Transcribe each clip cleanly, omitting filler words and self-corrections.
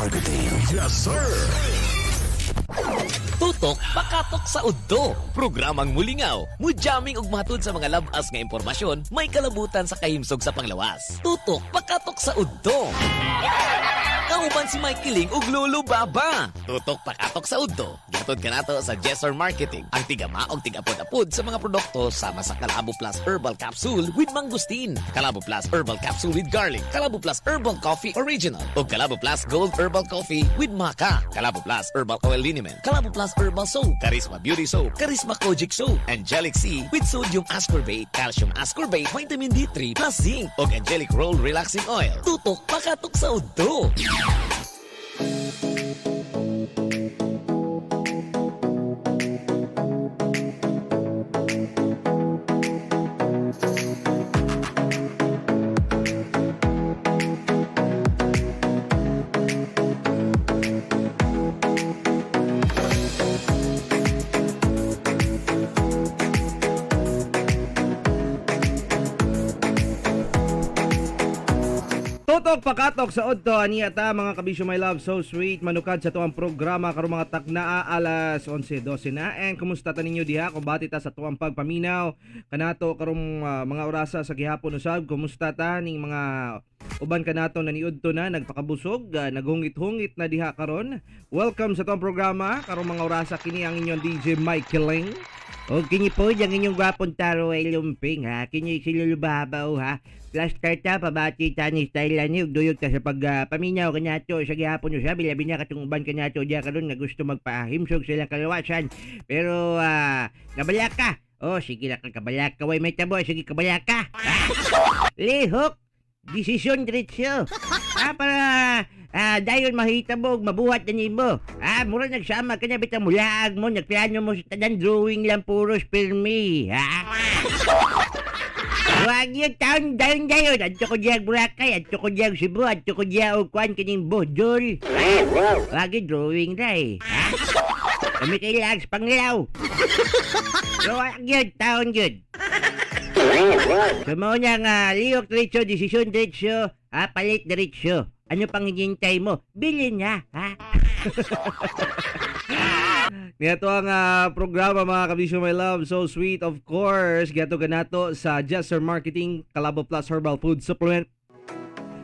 Marketing. Yes, sir. Tutok pakatok sa udto. Programang mulingaw, mujamming og matud sa mga labas nga impormasyon, may kalabutan sa kahimsog sa panglawas. Tutok pakatok sa udto. Kauban si Mike Kiling ug Lolo Baba. Tutok pakatok sa udto. Gihatod kanato sa Jessor Marketing, ang tigama og tigapod-apod sa mga produkto sama sa Kalabo Plus Herbal Capsule with Mangosteen, Kalabo Plus Herbal Capsule with Garlic, Kalabo Plus Herbal Coffee Original, ug Kalabo Plus Gold Herbal Coffee with Maca, Kalabo Plus Herbal Oil Liniment, Kalabo Plus Herbal Soap, Charisma Beauty Soap, Charisma Kojic Soap, Angelic C with Sodium Ascorbate, Calcium Ascorbate, Vitamin D3 plus Zinc, ug Angelic Roll Relaxing Oil. Tutok pakatok sa udto. Tutok pakatok sa Odto aniya ta, mga kabisyo, my love so sweet, manukad sa tuang programa karong mga taknaa alas 11:12 na. And kumusta ta ninyo diha? Kumbati ta sa tuang pagpaminaw kanato karong mga orasa sa gihapon usab. Kumusta ta ning mga uban kanato naniudto na nagpakabusog, naghungit-hungit na diha karon? Welcome sa tuang programa karong mga orasa. Kini ang inyong DJ Mike Killing. O kini po, ang inyong gwapong taro ay lumping ha. Kini si Lolo Babaw ha. Plus karta, pabati ta ni style ni ug duyog ta sa pag paminaw kanato sa gihapon usab, labi na katong uban kanato diya karon nga gusto magpahimsog silang kalawasan. Pero kabalaka. Oh, sige na ka kabalaka, way may tabo, sige kabalaka. Lihok, desisyon diretso. Para dayon mahitabo og mabuhat na nimo. Mura nagsama ka na bitang mulaag mo, nagplano mo sa tanan drawing lang puros pirmi. Ha? Wag yun, taon, dayon dayon. Adto ko diyang Boracay, adto ko diyang Cebu, adto ko diyang og kuan kining Bohol. Wag yun, drawing ra eh. Ha? Kami kay Lags Panglaw. So, wag yun, taon yun. So, mao na nga, lihok diretso, desisyon diretso, ha, palit diretso. Ano pang hinihintay mo? Bilhin na, ha? Niyato ang programa, mga kabisyo, my love so sweet, of course. Giato ganato sa Jester Marketing Kalabo Plus Herbal Food Supplement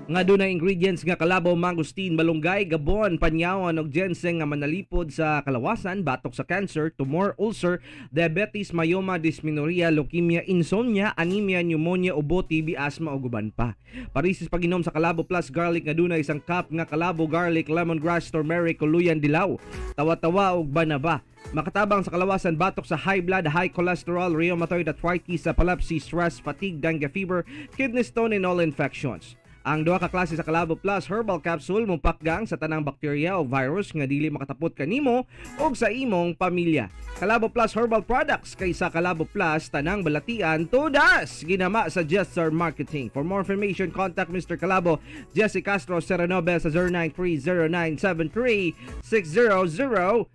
nga dunay ingredients nga kalabaw, mangosteen, malunggay, gabon, panyawan ug ginseng nga manalipod sa kalawasan, batok sa cancer, tumor, ulcer, diabetes, myoma, dysmenorrhea, leukemia, insomnia, anemia, pneumonia, ubo, TB, asthma ug uban pa. Parisis pag-inom sa Kalabo Plus Garlic nga dunay isang cup nga kalabo, garlic, lemongrass, turmeric, kuluyan, dilaw, tawa-tawa ug banaba. Makatabang sa kalawasan, batok sa high blood, high cholesterol, rheumatoid arthritis, epilepsy, stress, fatigue, dengue fever, kidney stone, and all infections. Ang duha ka klase sa Kalabo Plus Herbal Capsule mopakgang sa tanang bakterya o virus nga dili makatapot kanimo o sa imong pamilya. Kalabo Plus Herbal Products, kay sa Kalabo Plus tanang balatian tudas ginama sa Jester Marketing. For more information, contact Mr. Kalabo Jesse Castro Serenobe sa 0930-973-6009.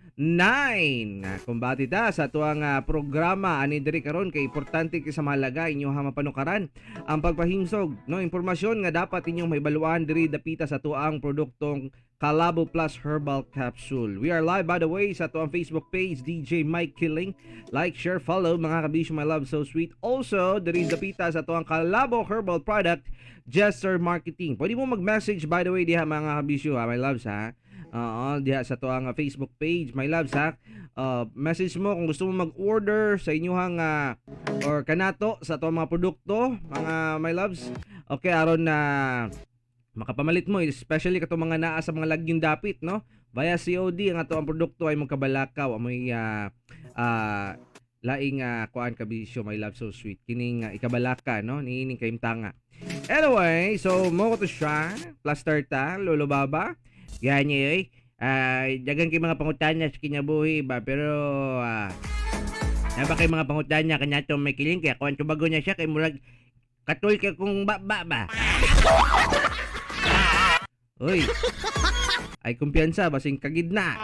Kumbati ta sa tuang programa ani diri karon kay importante kay sa mahalaga inyo ha mapanukaran ang pagpahimsog, no, impormasyon nga dapat inyong maibaluan diri dapita sa tuang produktong Kalabo Plus Herbal Capsule. We are live, by the way, sa tuang Facebook page DJ Mike Killing. Like, share, follow, mga kabisyo, my love so sweet. Also, diri dapita sa tuang Kalabo Herbal Product Jester Marketing. Pwede mo mag-message, by the way, diha, mga kabisyo ha, my loves ha. Oo, diha sa tuang Facebook page, my loves ha. Message mo kung gusto mo mag-order sa inyuhang or kanato sa tuang mga produkto, mga my loves. Okay, aron na makapamalit mo, especially katong mga naa sa mga lagyong dapit, no? Via COD ang ato ang produkto ay magkabalakaw amoy laing kuan, kabisyo, my love so sweet, kining ikabalaka, no, niining kahimtanga. Anyway, so mo ko to siya plaster ta, Lolo Baba. Gani oy. Dagan kay mga pangutana sa kinabuhi ba, pero napa kay mga pangutana kanato may kiling kay kuan tubago na siya kay murag katul kay kung ba ba. Uy. Ay kumpiyansa basing kagid na.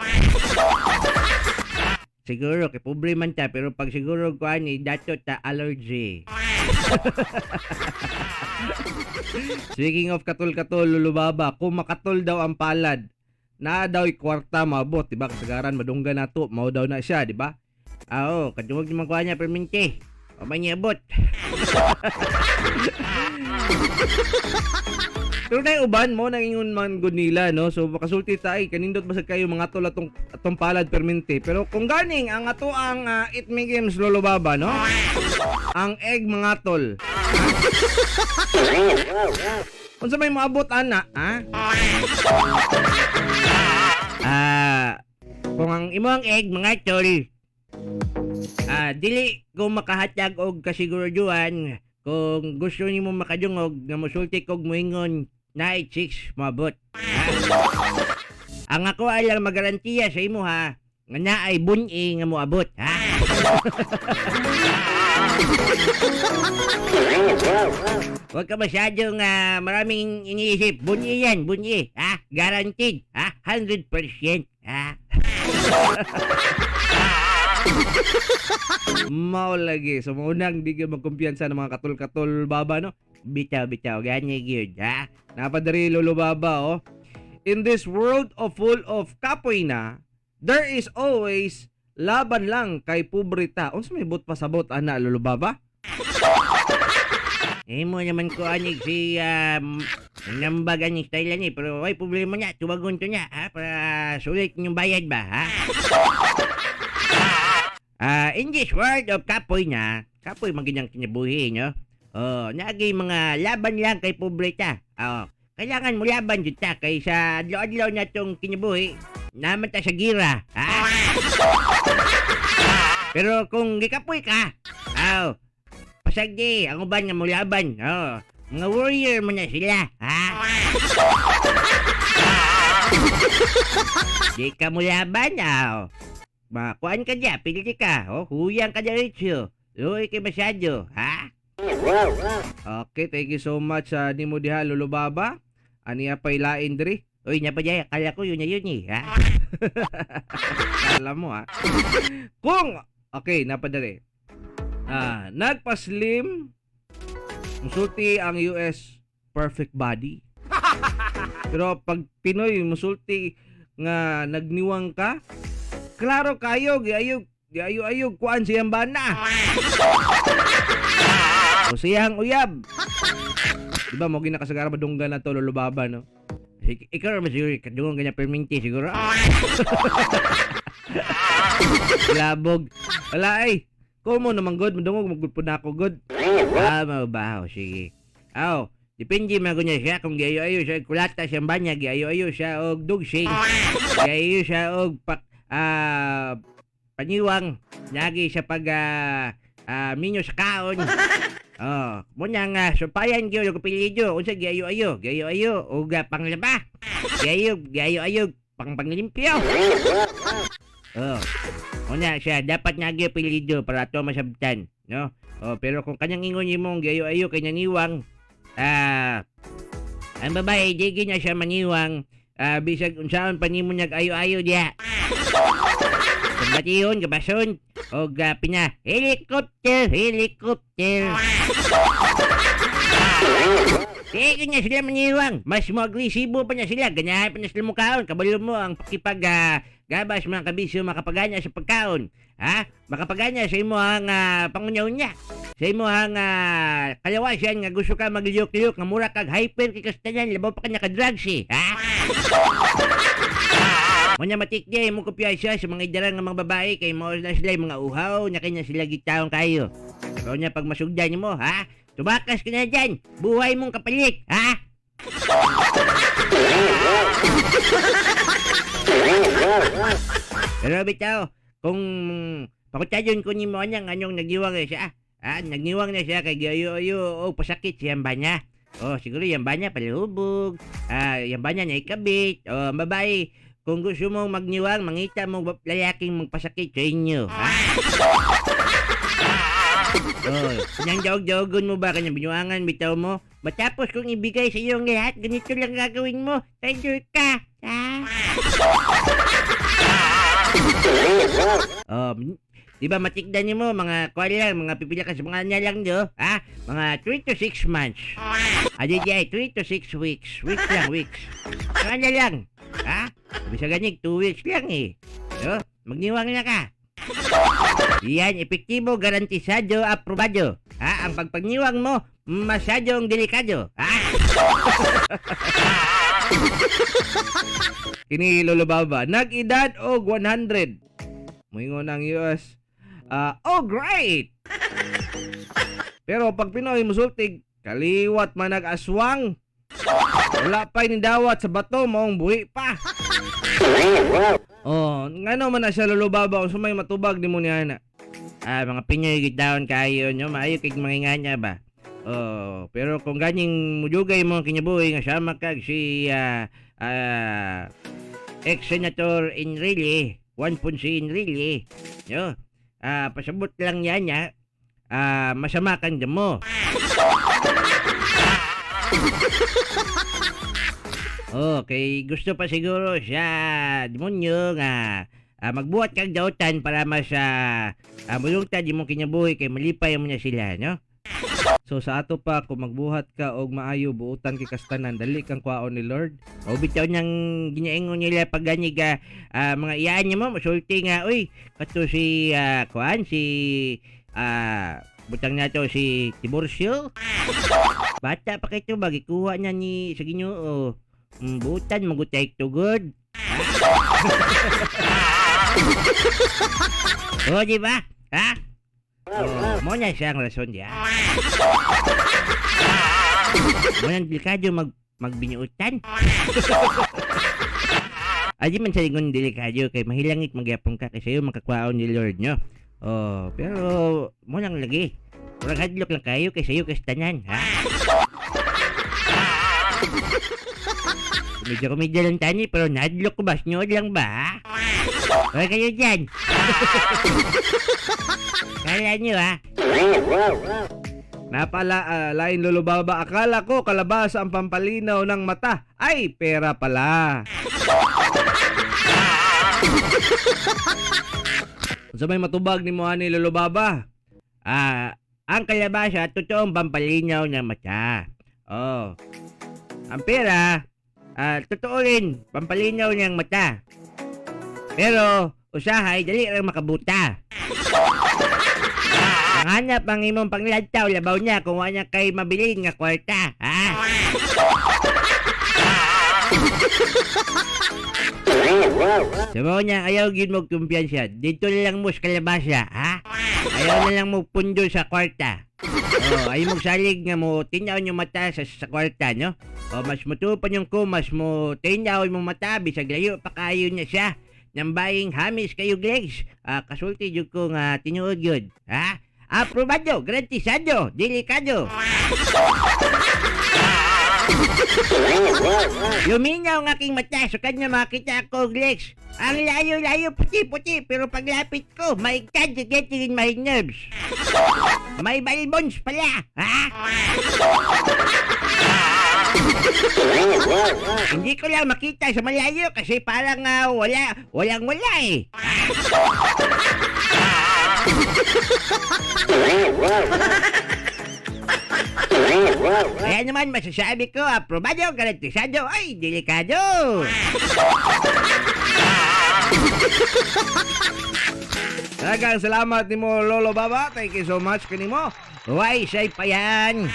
Siguro kay pobre man ta, pero pag siguro kuan ni dato ta allergy. Speaking of katul-katul, Lolo Baba, kung makatol daw ang palad, Naa daw kwarta maabot, di ba? Kasagaran madunggan nato, mao daw na siya, di ba? Ah, oo, kadungog naman ko niya permente. O may niabot. Pero na uban mo nangingon man gud nila, no? So makasulti ta ay kanindot basag kayo mga tol atong atong palad permente. Pero kung ganing ang ato ang It Me Games, Lolo Baba, no? Ang egg, mga tol. Unsa may moabot ana, ha? Ah, kung ang imong egg, mga tol, dili ko makahatag og kasiguraduhan kung gusto nimo makadungog nga mosulti kog moingon na chicks moabot. Ha? Ang ako ay lang magarantiya sa imo ha nga naay bun-i nga moabot, ha. Huwag ka masyadong maraming iniisip. Bun-i yan, bun-i. Ha? Guaranteed. Ha? 100%. Ha? Mao lagi. So maunang di ka magkumpiyansa ng mga katol-katol, Baba, no? Bitaw, bitaw. Gani gyud, ha? Napadari, Lolo Baba, oh. In this world of full of kapoy na, there is always laban lang kay pobreta. Unsa may but pasabot ana, Lolo Baba? Eh mo naman ko anig si nambag anig style ani pero ay problema niya tuwagon to niya ha para sulit yung bayad ba, ha. In this world of kapoy na kapoy maginyang kinabuhi, no? Oh, naagi mga laban lang kay pobreta. Oh, kailangan mo laban jud ta kay sa adlaw-adlaw na tong kinabuhi naman ta sa gira, ha. Pero kung gikapoy ka, aw, pasagdi, ang uban nga mulaban. Oh, mga warrior mo na sila, ha? Di ka mulaban, aw. Makuan ka dya, piliti ka. Oh, huyang ka diretso. Luoy kay masyado, ha? Okay, thank you so much sa nimo diha, Lolo Baba. Aniya pay lain diri. Uy, napadya, akala ko yun na yun eh, ha? Alam mo ha. Kung okay, napadali. Nagpaslim musulti ang US perfect body. Pero pag Pinoy musulti nga nagniwang ka, klaro kayo giayog giayo ayog kuan siyang bana. O siyang uyab. Di ba mo ginakasagara madunggan na to, Lolo Baba, no? Ikaw naman siguro, kadungan ka na perminti siguro. Labog. Wala ay. Kumo naman god, madungog magud po na ako god. Ah, mabaho, sige. Aw, depende man kunya siya kung giayo-ayo siya kulata siyang banya, giayo-ayo siya og dugsing. Giayo siya og pak paniwang, nagi siya pag minyo sa kaon. Oh, mo nga sumpayan gyud og apelyido, unsa giayo-ayo, giayo-ayo og panglaba. Giayo giayo-ayo pang panglimpyo. Oh. Una siya dapat nagi apelyido para ato masabtan, no? Oh, pero kung kanyang ingon nimong giayo-ayo kay naniwang, ang babae di gyud na siya maniwang, bisag unsaon pa nimo nag-ayo-ayo diha. Bation, gabason, og pina helicopter, helicopter. Di gyud na sila maniwang. Mas mo agresibo pa na sila. Ganahan pa na sila mukaon. Kabalo mo ang pakipag gabas, mga kabisyo, makapagana sa pagkaon. Ha? Makapagana sa imo ang pangunya-unya. Sa imo ang kalawasan nga gusto ka magliyok-liyok nga mura kag hyper kay kastanan labaw pa ka naka-drugs eh. Ha? Munya matikdi mo kopya siya sa mga idaran nga mga babae kay mao na sila yung mga uhaw na kanya sila gitawon kayo. Ikaw niya pag masugdan mo, ha? Tumakas ka na dyan. Buhay mong kapalit, ha? Pero bitaw, kung pakutadyon ko ni mo niyang anong nagiwang eh siya. Ah, nagniwang na siya kay giayo-ayo o pasakit siyang banya. Oh, siguro yung banya palihubog. Ah, yung banya na ikabit. Oh, ang babae, kung gusto mong magniwang, mangita mo lalaking magpasakit sa inyo. Ha? Oh, kanyang jawag-jawagon mo ba, kanyang binuangan, bitaw mo? Matapos kong ibigay sa iyo ang lahat, ganito lang gagawin mo. Treasure ka. Ha? Oh, di ba matikdan niyo mo mga kuwan lang, mga pipila ka sa mga niya lang do, ha? Mga 3 to 6 months. Adi di ay 3 to 6 weeks. Weeks lang, weeks. Mga niya lang. Ha? Bisa ganig, 2 weeks lang eh. No? Magniwang na ka. Yan, epektibo, garantisado, aprobado. Ha? Ang pagpagniwang mo, masyadong delikado. Ha? Kini, Lolo Baba, nag-edad og 100. Moingon ang US, "Ah, oh great!" Pero pag Pinoy musultig, "Kaliwat man nag-aswang. Wala pa dawat sa bato, maong buhi pa." Oh, ngano man na siya, Lolo Baba, unsa may matubag nimo niya na? Ah, mga Pinoy gitawon kayo nyo, maayo kay mga ba? Oh, pero kung ganing mudugay mo ang kinabuhi nga sama kag si ex-senator Enrile, Juan Ponce Enrile, no? Pasabot lang yan ya. Masama kang damo. Oh, kay gusto pa siguro siya demonyo nga magbuhat kag dautan para mas mulungtad imong kinabuhi kay malipay mo na sila, no? So sa ato pa, kung magbuhat ka og maayo, buutan kay kastanan, dali kang kwaon ni Lord. O bitaw nang ginaingon nila pag gani ka mga iyaan niya mo, masulti nga, uy, kato si kuan, si butang nato si Tiburcio. Bata pa kay to, bagikuha niya ni sa Ginoo. Butan magutay tugod. O, di ba? Ha? Oh, mo na siya ang rason diya. Mo nang delikado magbinuutan. Adi man sa lingon delikado kay mahilangit magyapon ka kay sayo makakwaon ni Lord nyo. Oh, pero mo lang lagi. Murag hadlok lang kayo kay sayo kay tanan, ha? Medyo komedya lang tani pero nahadlok ko ba? Snood lang ba, ha? Hoy kayo dyan. Kala nyo, ha? Napala lain, Lolo Baba, akala ko kalabasa ang pampalinaw ng mata. Ay, pera pala. Unsa may matubag nimo ani, Lolo Baba? Ang kalabasa, totoong pampalinaw ng mata. Oh. Ang pera, totoo rin, pampalinaw ng mata. Pero, usahay, dali lang makabuta. Ang hanap ang imong panglantaw, labaw niya kung wala kay mabilin nga kwarta, ha? Sa mao niya, ayaw gyud mo kumpiyansa. Dito na lang mo sa kalabasa, ha? Ayaw na lang mo pundo sa kwarta. Oh, ayaw mo salig nga mo tinaw yung mata sa kwarta, no? O mas mutupan yung ko, mas mo tinaw yung mata, bisag layo pa kayo niya siya. Nang baying hamis kayo, Glegs. Kasulti jud ko nga tinuod yun. Ha? Aprobado, garantisado, delikado. Luminaw ang aking mata, so kanya makita ako, Glex. Ang layo-layo, puti-puti, pero paglapit ko, my God, getting in my nerves. May balbons pala, ha? Hindi ko lang makita sa malayo kasi parang wala, walang wala eh. Kaya naman masasabi ko, aprobado, garantisado, ay, delikado! Daghang salamat nimo, Lolo Baba. Thank you so much kanimo. Why, say pa yan?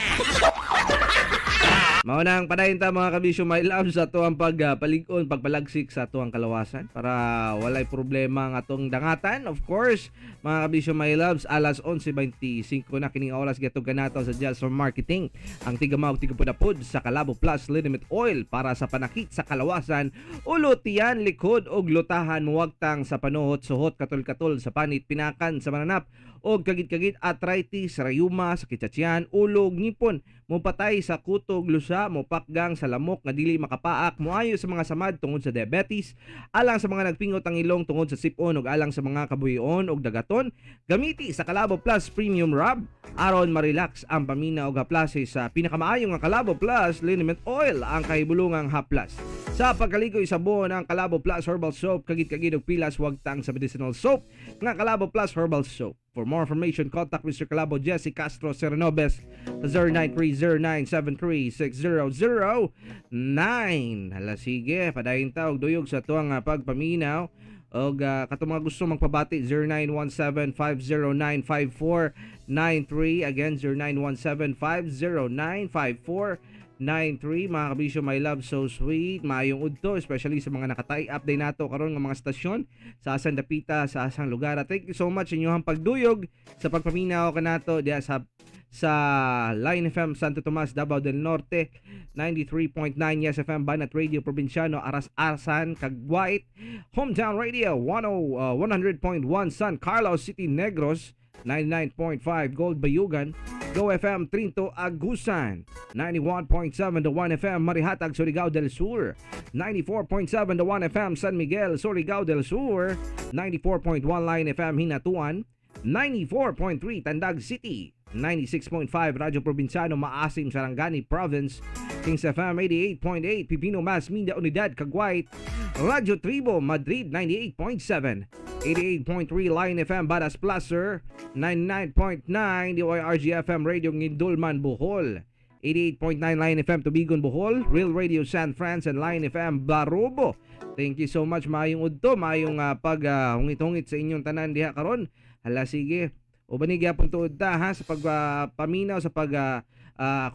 Mao nang padayon ta, mga kabisyo my love, sa atuang pagpalig-on, pagpalagsik sa atuang kalawasan para walay problema ang atong dangatan. Of course, mga kabisyo my loves, alas 11:25 na kining oras, gihatod kanato sa Jazz for Marketing. Ang tigamaw tigapudapod sa Kalabo Plus Liniment Oil para sa panakit sa kalawasan, ulo, tiyan, likod ug lutahan, muwagtang sa panuhot, suhot, katol-katol sa panit, pinakan sa mananap og kagit-kagit, arthritis, rayuma, sakit sa tiyan, ulo ug ngipon, mopatay sa kutog lusa, mopakgang sa lamok nga dili makapaak, moayo sa mga samad tungod sa diabetes, alang sa mga nagpingot ang ilong tungod sa sipon ug alang sa mga kabuhion ug dagaton, gamiti sa Kalabo Plus Premium Rub aron ma-relax ang pamina ug haplase sa pinakamaayo nga Kalabo Plus Liniment Oil, ang kahibulungang haplas. Sa pagkaligoy, sabon ang Kalabo Plus Herbal Soap, kagit-kagid og pilas, wagtang sa medicinal soap nga Kalabo Plus Herbal Soap. For more information, contact Mr. Kalabo Jesse Castro Serenobes sa 0930-973-6009. Hala sige, padayon ta og duyog sa tuang pagpaminaw. Og katong mga gusto magpabati, 0917-509-5493. Again, 0917-509-5493. Mga kabisyo, my love, so sweet. Maayong udto, especially sa mga naka-tie up day nato karon nga mga stasyon sa asang dapita, sa asang lugar. At thank you so much inyong pagduyog sa pagpaminaw kanato diya sa Line FM Santo Tomas, Davao del Norte, 93.9 Yes FM Banat Radio Provinciano, Aras-Arsan, Cagwait, Hometown Radio 10, 100.1 San Carlos City, Negros, 99.5 Gold Bayugan, Go FM Trinto Agusan, 91.7 The 1 FM Marihatag, Surigao del Sur, 94.7 The 1 FM San Miguel, Surigao del Sur, 94.1 Line FM Hinatuan, 94.3 Tandag City, 96.5 Radyo Probinsyano Maasim, Sarangani Province, Kings FM 88.8 Pipino Mass Media Unidad Cagwait, Radyo Tribo Madrid 98.7, 88.3 Line FM Baras Placer, 99.9 DYRG FM Radio Ngindulman Bohol, 88.9 Line FM Tubigon Bohol, Real Radio San Fran and Line FM Barobo. Thank you so much. Maayong udto, maayong pag hungit-hungit sa inyong tanan diha karon. Hala sige. Uban ni gyapon tuod ta ha sa pagpaminaw sa pag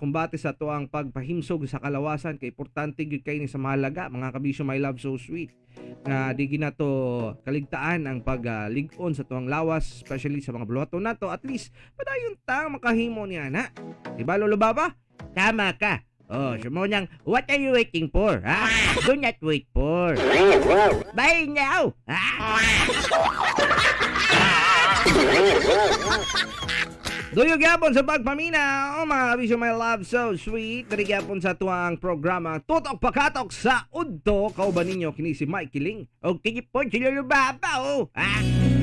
kumbate sa tuang pagpahimsog sa kalawasan kay importante gyud kay ni sa mahalaga, mga kabisyo, my love, so sweet, nga di ginato kaligtaan ang paglig-on sa tuang lawas, especially sa mga buluhaton nato. At least padayon ta makahimo niya na, di ba, Lolo Baba? Tama ka. Oh, so mo nang, what are you waiting for, ha? Do not wait for. Bye now! Ha? Duyog gyapon sa pagpaminaw, mga kabisyo, my love, so sweet. Diri gyapon sa tuang programa Tutok Pakatok sa Udto. Kauban ninyo kini si Mike Kiling. O kini po si Lolo Baba, oh. Ha?